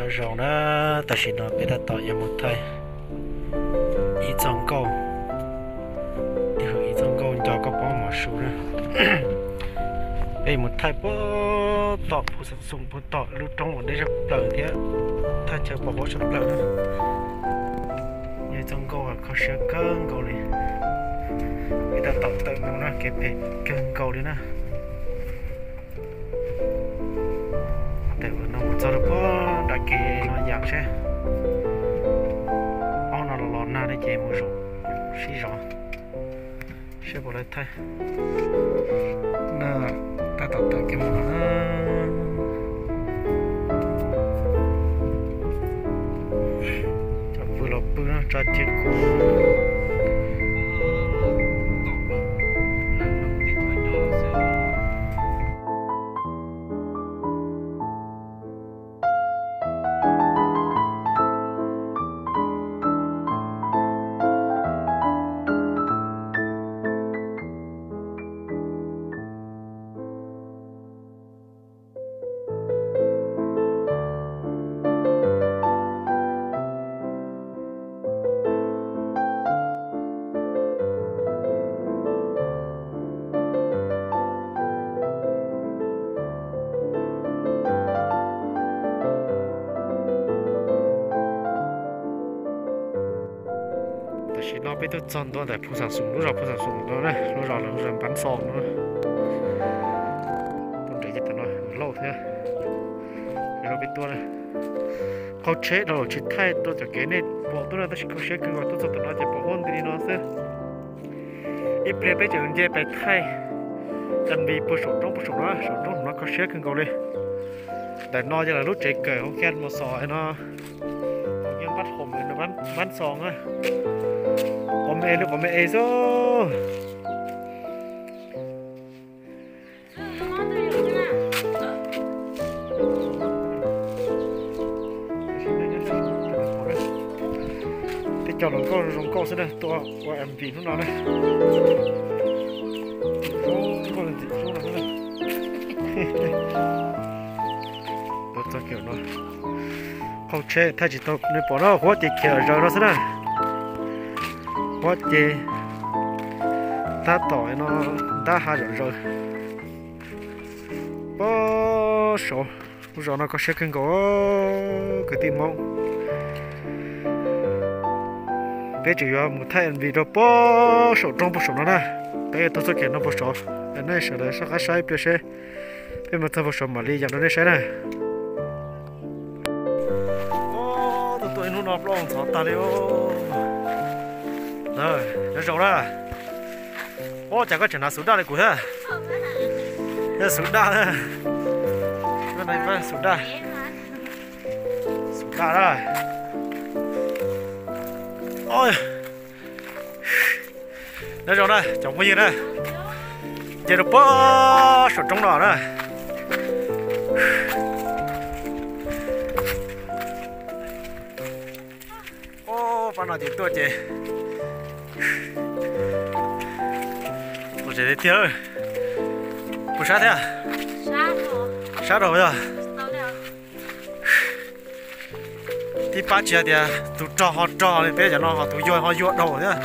Zoo na, tam sim no peb tab tom yuav mus thaij ib txoj nkauj, ib txoj nkauj nco koj pob mov su na. Peb mus thaij puag tom Phu Xav Xum puag tom lub roob uas deb tshaj plaws thiab thaj chaw pos huab tshaj plaws na. Yog ib txoj nkauj kho siab kawg nkaus li. Peb tab tom tawm mus no kev phem kawg nkaus li na. Tawm no mus txog rau puag nram kev no yam seb, ob no los los nag ne ces mus zaum sib zov seb puas lawv thaij. No tab tom tawm kev mus no na. Cov pw los pw no tso ceg kuv. Tam sim no peb tuaj txog ntua ntawm Phu Xav Xum, lub zos Phu Xav Xum no na, lub zos lawv hu zos Npab Xos no. Tuaj nres ces tam no lauj thiab. Peb tuaj na, qaug tsheb dhau tsis thaij rau cov kev nej pom tuaj na, tab sis kho siab kawg nkaus tuaj txog tam no ces pom huab nti li no xwb. Ib pliag peb tseem nce pais thaij MV puag saum roob puag saum no, saum roob saum no kho siab kawg nkaus li. Ntawm no yog lawv lub tsev kawm hauv kiag Mos Xos no, hauv kiag Npab Xos na. Quav me e li quav me e xwb. Teb cov hluas nkauj zoo nkauj xwb na, tuaj ua MV hnub no na. Zoo nkauj ntxim hlub no xwb na. Tuaj txog kiag no, qaug tsheb thaij tsis tau, nej pom no huab ces khiav zaws no xwb na. Huab ces tab tom no ntab hav zom zaws. Puag saud, lub zos no kho siab kawg nkaus kwv tij Hmoob. Peb tseem yuav mus thaij MV rau puag saum roob puag saum no na. Peb tuaj txog kiag no puag saud, nej sawv daws soj qab saib ib pliag seb peb mus txog puag saud mam li yam rau nej saib na. Tuaj tuaj ib hnub no plaub ntxhov tag li. Nyob zoo na. Ua cas koj tseem hnav xuv daj li kuv thiab? Xuv daj, xuv daj, xuv daj na. Nyob zoo na cov phooj ywg na, nce rau puag saum roob no na. Pab no ces tuaj ces, tuaj ces tiag tiag. Puas sab thiab? Sab dhau yog. Tib pab tsis hais tias tus rog ho rog li peb cov no ho tus yuag ho yuag dhau thiab.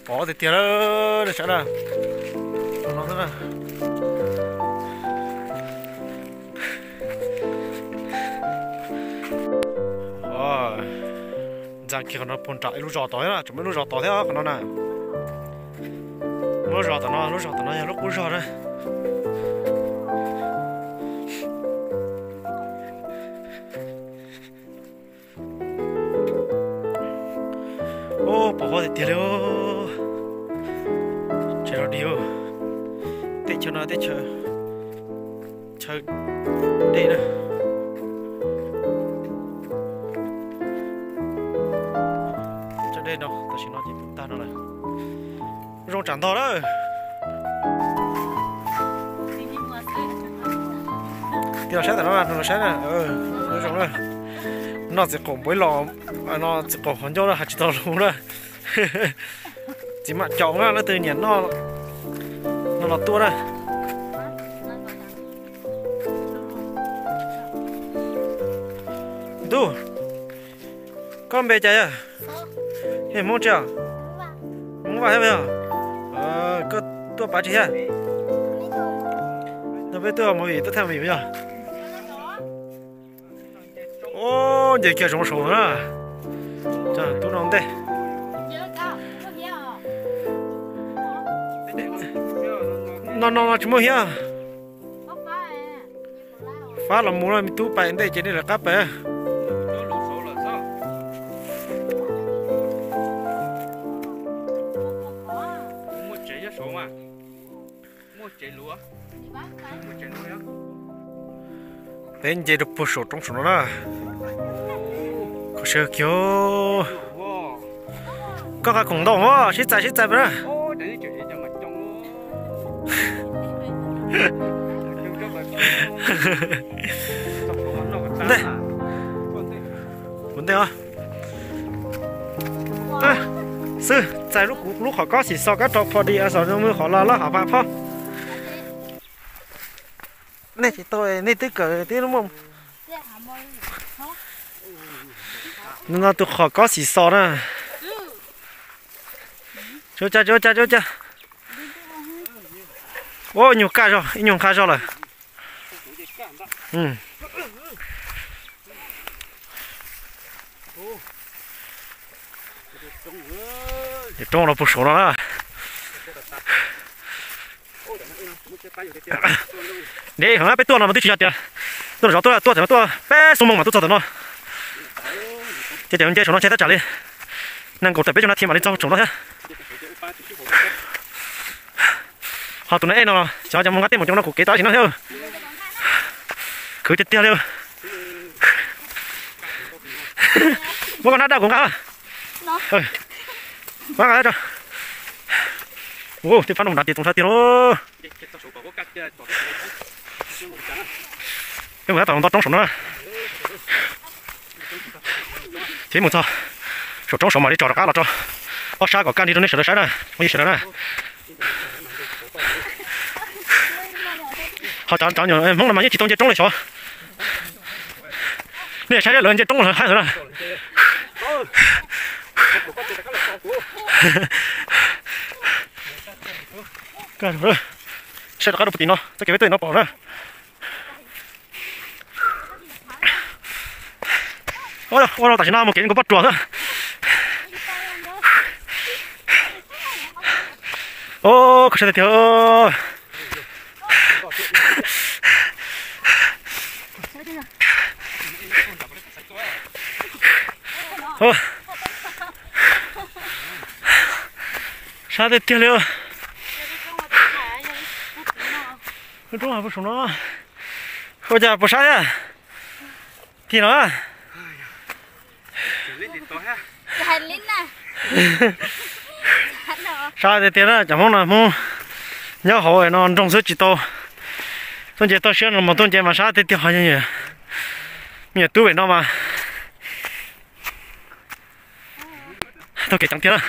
Pov tiag tiag na, sab na. Ntxeev kiag qhov no puag nram ib lub zos tod thiab na, tseem muaj ib lub zos tod thiab qhov no na. Lub zos tom no, lub zos tom no yog lub qub zog na. Ub, pos huab tiag tiag li. Tsev no dig, teb chaws no teb chaws chaw dej na. Chaw dej no tam sim no ces puv tag no lawm. Zoo tsam ntog lawm. Tig los saib tam no, los saib na. Zoo na. Noj txiv qaum npua ib los, no txiv qaum qhov ncauj na, hais tsis tau lus na. Txiv mam caum na, leej twg nyiam noj, Los tuaj na. Ntuj, koj npe cas yog? Yog Hmoob tsi os? Hmoob Vaj thiab yog? Koj tuaj pav tsi thiab? Tuaj peb tuaj movie, tuaj thaij movie yog? Ub, nce kiag zoov saud na. Tub no ntej. No no no tsis muaj hiab. Fab los mus no, me tub pais ntej ces nej lawv qab pais. Peb nce rau puag saum roob saum no na. Kho siab kiag. Koj nqa khoom ntau os, sib txais sib txais pab na. Ntej, ua ntej os. Xwb txais lub, kuv lub qhov kob xim xo kab rau pho di xom no mus qhov los loj hov pab phob. Nej tsis tau, nej twb kawm twb muaj. No tus qhov kob xim xo na. Tsuav cas tsuav cas tsuav cas. Ua nyuag kaj zog, ib nyuag nqha zog lawm. Ces roob no puag saum no na. Ntev heev na, peb tuaj no mas twb tsis yog tias tuaj zov tuaj, tuaj tam no tuaj peb xuab moos mas tuaj txog tam no. Ces ces nce saum no ntshe tab tsam li nees nkaum tawm peb caug nas this mam li txog saum no thiab. Ho tus no ej no, xyov cov mus nqa tej mus cov no kuv kev tau sim no thiab. Khwv tiag tiag li. Muab koj hnab daj kuv nqa. Ua tej phab no nrad tias txoov sab tiag lauj. Peb mus tab tom nto roob saum no na. Ces mus txog saum roob saud mam li tsom rov qab los rau ob sab kom kaj nrig rau nej sawv daws saib na, phooj ywg sawv daws na. Ho cov, cov Hmoob no mas yeej tsis tau nce roob li xyov. Nej saib lawv nce roob lawv haib ntawd na. Saib rov qab rau puag tim no, txoj kev peb tuaj no pom na. Ua rau tam sim no mus kev nkaus pob tsuas xwb. Kho siab tiag tiag. Sab tiag tiag li. Lub roob puag saum no. Ua cas puas sab thiab? Tim no. Sab tiag tiag na, cov Hmoob no Hmoob nyob hauv no nroog xwb tsis tau tuaj nce toj siab no mas tuaj nce mas sab tiag tiag. Ho me nyuam tub pem no mas taug kev ceev tiag na.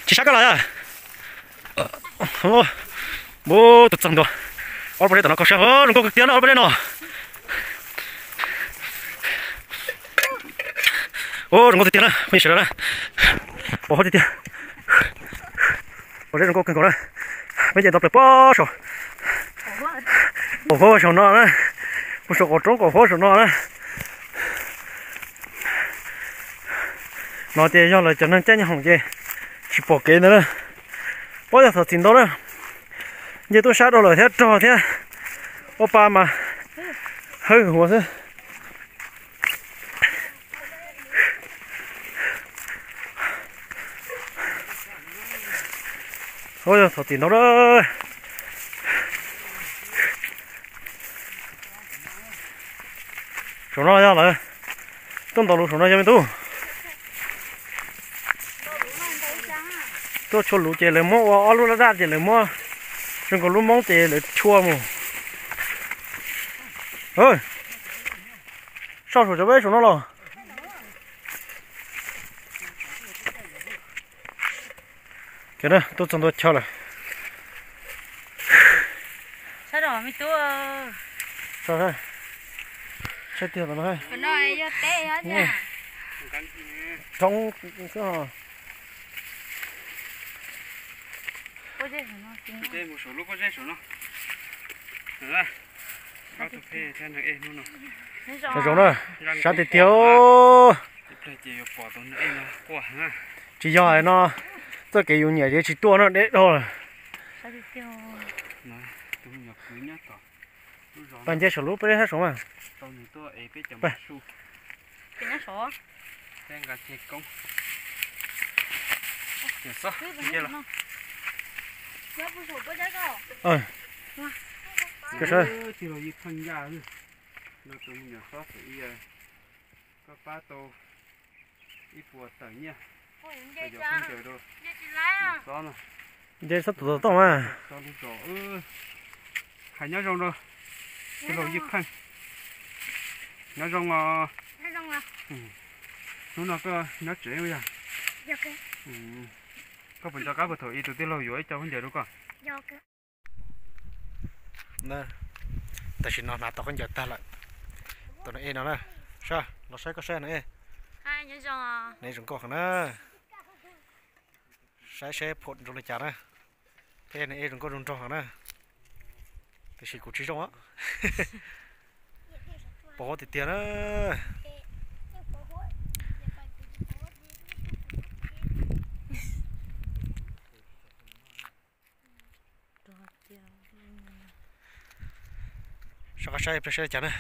Tsis sab koj los. Ub, tus txeeg ntua. Ob lub pob zeb tom no kho siab, zoo nkauj kawg tiag na ob lub pob zeb no. Ub, zoo nkauj tiag tiag na phooj ywg sawv daws na. Pom huab tiag tiag. Pob zeb zoo nkauj kawg nkaus na. Peb nce tau plaws pob saum, qaum huab saum no na. Puag saum qaum roob qaum huab saum no na. No ces yog lawv cov neeg caij nyob hoom ces tsis pom kev ntawd na. Puab yog thaum txiv ntau na, nce tuaj sab rau lawm thiab rog thiab ua pa mas hawb huav xwb. Ua yog thaum txiv ntau na. Saum no yog lawv tuaj ntaus lus saum no yog me tub. Tuaj tshua lus ces lawv muab ua ob lub laj daj ces lawv muab zoo nkaus lub moob ces lawv tshua mus. Soj saum cov peb saum no los. Ces na tuaj txog ntua chaw lawm. Saib tiag no. Roob xwb. Zoo na, sab tiag tiag. Tsis yog no, txoj kev yus nyiam ces tsis tuaj no, deb dhau lawm. Pab nce saum lub peb sab saud mas. Koj pab tau ib puas tawm nyiaj, tawm yog khaub ncaws rau xob no. Nce xob tus tom toj mas. Hais nyob zoo rau tij laug Yij Pheej. Nyob zoo os. Hnub no koj nyob tsev yog? Koj puas nco qab puas thaum ub tus tij laug yuav ib co khaub ncaws rau koj? Tam sim no hnav tau khaub ncaws tag lawm. Tus no ej no na, los saib koj saib no ej. Ne zoo nkauj heev na. Saib seb phom zoo li cas na. Thiab ne ej zoo nkauj zoo nraug heev na. Tiam sis kuv tsis zoo. Pos huab tiag tiag na. Soj qab saib ib pliag saib li cas na.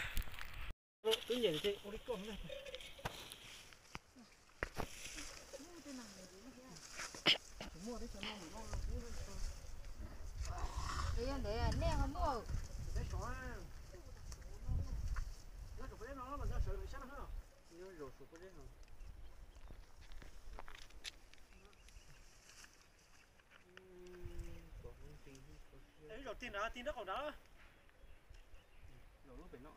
Zaum tig nrad, tig nraub qaum nrad. Zaum lub pem no.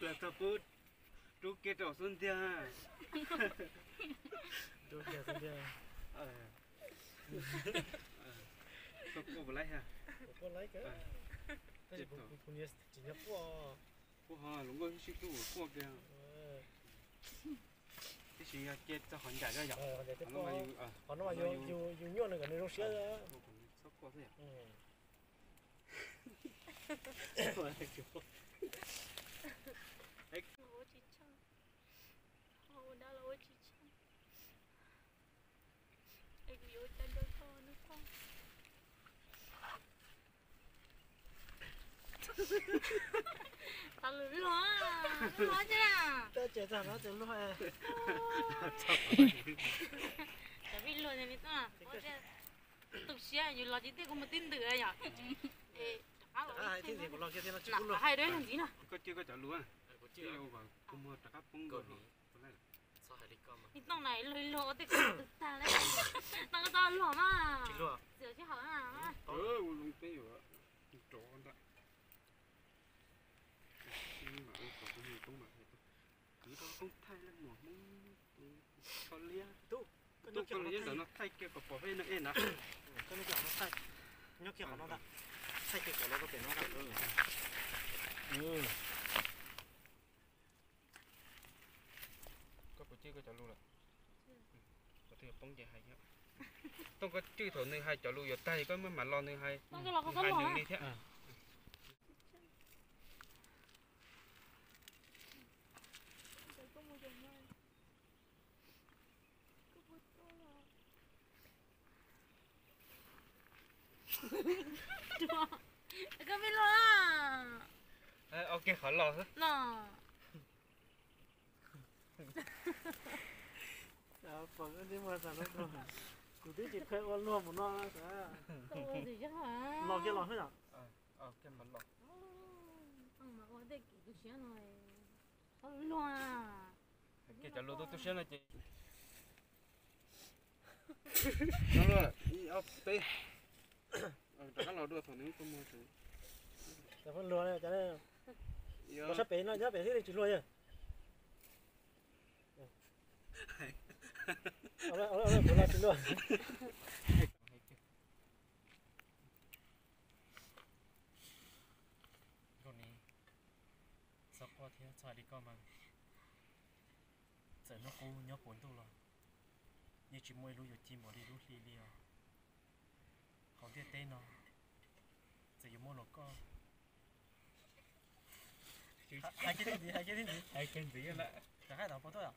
Los txog pub rub kiag rau xub ntiag. Rub kiag xub ntiag. Koj quaj puas laib ha? Quaj laib kawg. Tab sis kuv niag tsis nyob quaj. Quaj ho los nkauj sib tub quaj kiag. Tab sis yog cia txog qhov ncaim yom, qhov no mas yus nyuaj nws kom nws zoo siab. Txhob quaj xwb yom. Ua tsis tsheej, ua dab los ua tsis tsheej. Es kuv yuav ua cas rau koj no koj? Tau lus luag, luag tsis na. Tab ces txog no ces luag. Cov vij luag ni txoj, tu siab yus los tsis tej kuv mus tib ntwm yom. Rov qab los tib ntwm kuv los kiag thiab no tsis luag. Hais rau ntxiv no. Koj cia koj cov lus, kuv muag rov qab poob nkaus. Nij Tooj na luag luag ua tej tag li. Noj koj txoj luag mas. Txiv sib haum na. Ua zoo peb yuav rov ntawm. Kwv rau koob thaij leej muam Hmoob tus kho liab. Tub, koj nyob kiag qhov no thaij kiag kom pom peb no ej na. Koj nyob kiag qhov no thaij, nyob kiag qhov no ntag. Thaij kiag kom los rau pem no ntag. Koj puas cwj koj cov lus lawm? Qhov twg poob ces hais thiab. Tooj, koj cwj thaum nws hais cov lus yuav tag koj maj mam los nws hais, nws hais nws li thiab. Koj vij luag. Ok, qhov los xwb no. Kuv twb tsis kheev ua luag mus no. Los kiag los xwb yom. Ua tej kev tu siab no, txhob luag. Kiag cov lus tu tu siab no ces. Ib ob peb. Rov qab los dua thaum nws muaj kua muag. Cov phooj luag, los sab pem no, nyob pem thiaj li tsis luag yog. Kuv los tsis luag. Nkauj Nis, txhob quaj thiab, txhob hais li koj mas. Txawm hnub qub nyob puas ntuj los yeej tsis muaj ib lub yuav ci npaum li lub hli li os. Hauv ntiaj teb no txawm yuav muaj hluas nkauj, hais kiag ntxiv, hais kiag ntxiv, hais kiag ntxiv lawm. Rov qab tom puas tuaj os.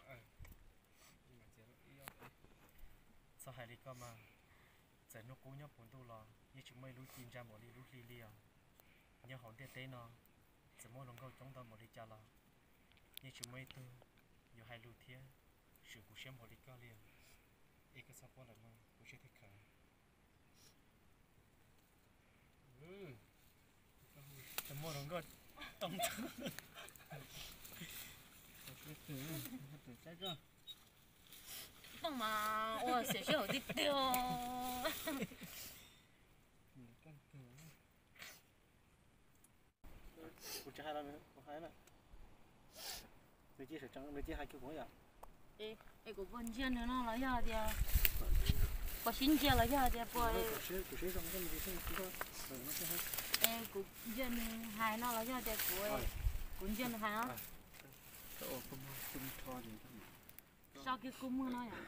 Txhob hais li koj mas. Txawm hnub qub nyob puas ntuj los yeej tsis muaj ib lub ci ntsa npaum li lub hli li os. Nyob hauv ntiaj teb no txawm muaj hluas nkauj coob ntau npaum li cas los yeej tsis muaj ib tug yuav hais lus thiab swm kuv siab npaum li koj li os. Es koj txhob quaj lawm mog, kuv siab thiaj kheev. Txawm muaj hluas nkauj coob ntau. Tooj mas ua xiam sij hawm tiag tiag. Kuv tsis hais los kuv hais na. Nws cia, nws cia hais kiag kuv yom. Es kuv puas ntsia nws no los yog tias, puas sib ntsia los yog tias puas, es kuv ntsia nws hais no los yog tias kuv, kuv ntsia nws hais no. So kiag kua muag no yom.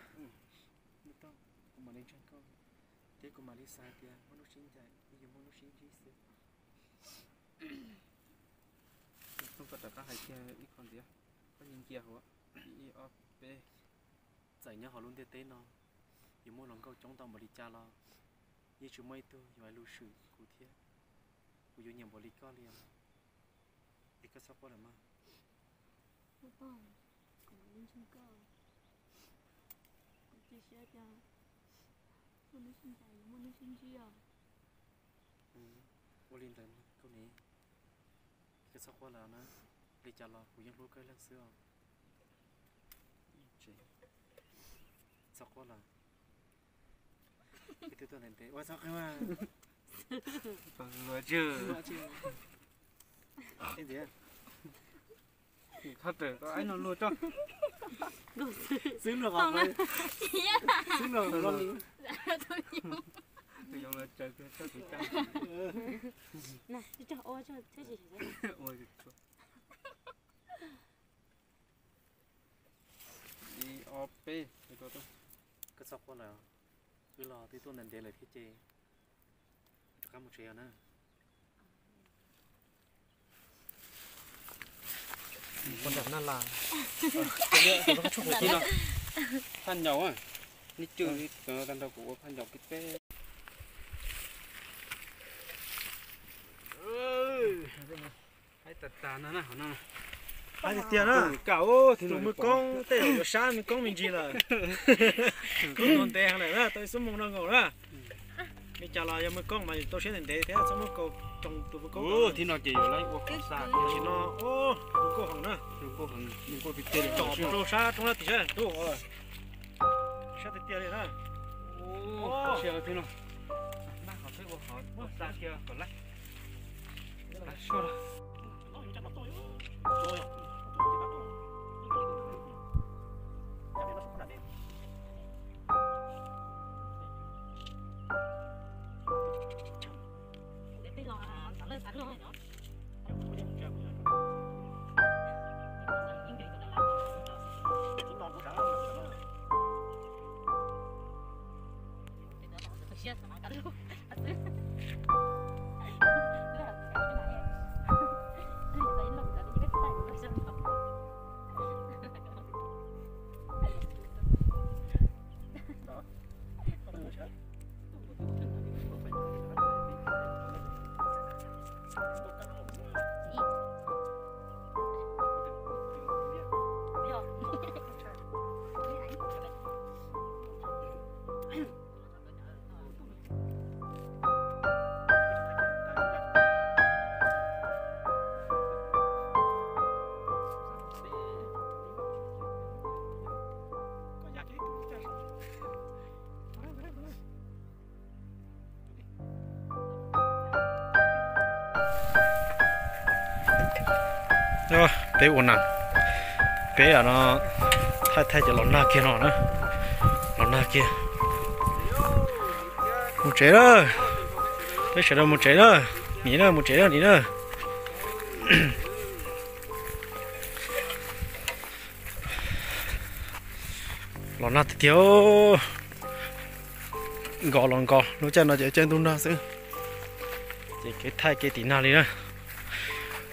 Kuv mam li ntseeg koj thiab kuv mam li xav tias muaj lub sib ncaim, yuav muaj lub sib ntsib xwb. Tooj, koj rov qab hais kiag ib qho ntxiv, koj cia cia hauv, ib ob peb. Txawm nyob hauv lub ntiaj teb no yuav muaj hluas nkauj coob ntau npaum li cas los yeej tsis muaj ib tug yuav hais lus swm kuv thiab. Kuv yuav nyiam npaum li koj li os. Es koj txhob quaj lawm mog. Kuv ntseeg koj, kuv cia siab tias muaj hnub sib ncaim, muaj hnub sib ntsib os. Ua li ntawd Nkauj Nis, koj txhob quaj lawm na, li cas los kuv yeej hlub koj ib leeg xwb os. Txhob quaj lawm. Ib tug tuaj ntev ntev ua txhob qw mas. Luag tswg. Ib ntxiv. Qhov tawm koj aib no luag tso. Xwb luag qhov, xwb luag qhov. Tus yoov los tsaws kiag txog tus caj. Ua. Ib ob peb. Koj txhob quaj lawm, wb los twb tuaj ntev ntev lawm thiab ces rov qab mus tsev os na. Phaj ncaus, nej cwj tag nrho kuv ua phaj ncaus peb peb. Hais tiag tiag na, tus Mws Koob tej zaum yuav sab Mws Koob me ntsis lawm. Koob tuag ntev heev lawm na, tau ib xuab moos no nkaus na. Li cas los yog Mws Koob mas yus tau siab ntev ntev thiab txhob muab kaus tsoo tus Mws Koob. Thiab no ces yuav lawv ua qhov xa, tam sim no Mws Koob heev na. Tsom rau sab roob lab tim saib tub, sab tiag tiag li na. Thiab no, nab qhov peb ua qhov xa kiag kom lab. Peb ua na, peb no thaij thaij ces los nag kiag no na, los nag kiag. Mus tsev lawm, peb sawv daws mus tsev lawm, nim na mus tsev lawm nim na. Los nag tiag tiag, nkos los nkos, lub caij no ces caij ntuj nag xwb. Ces kev thaij kev tim nag li na,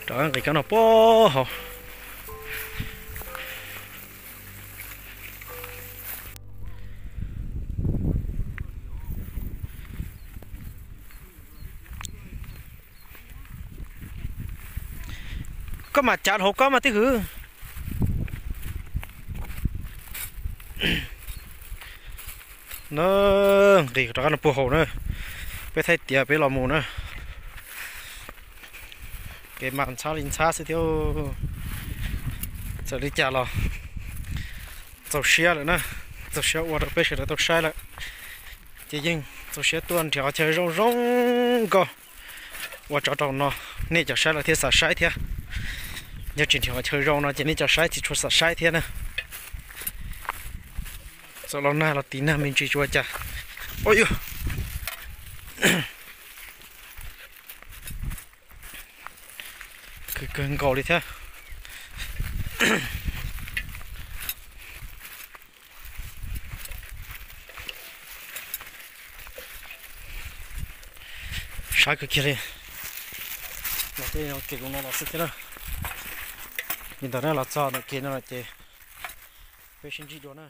rov qab nqis kab no puag hauv. Koj mam cav hauv koj mas tib hwv. Na, nqis rov qab no puag hauv na, peb thaij tiav peb los mus na. Kev mas ntxhab li ntxhab xwb thiab. Txawm li cas los txaus siab lawm na, txaus siab ua rau peb sawv daws tau saib lawm. Ces yeej txaus siab tuaj nrhiav qhov chaw zoo zoo nkauj ua tsov rau no, nej cov saib los thiaj xav saib thiab. Yog tsis nrhiav qhov chaw zoo no ces nej cov saib tsis tshua xav saib thiab na. Txawm los nag los tiv nag me ntsis tsis ua cas. Ua yog khwv kawg nkaus li thiab. Sab kawg kiag li. Los tej kev no los xwb thiab na. Li ntawd na, los txog ntawm kev no ces peb sib ntsib dua na.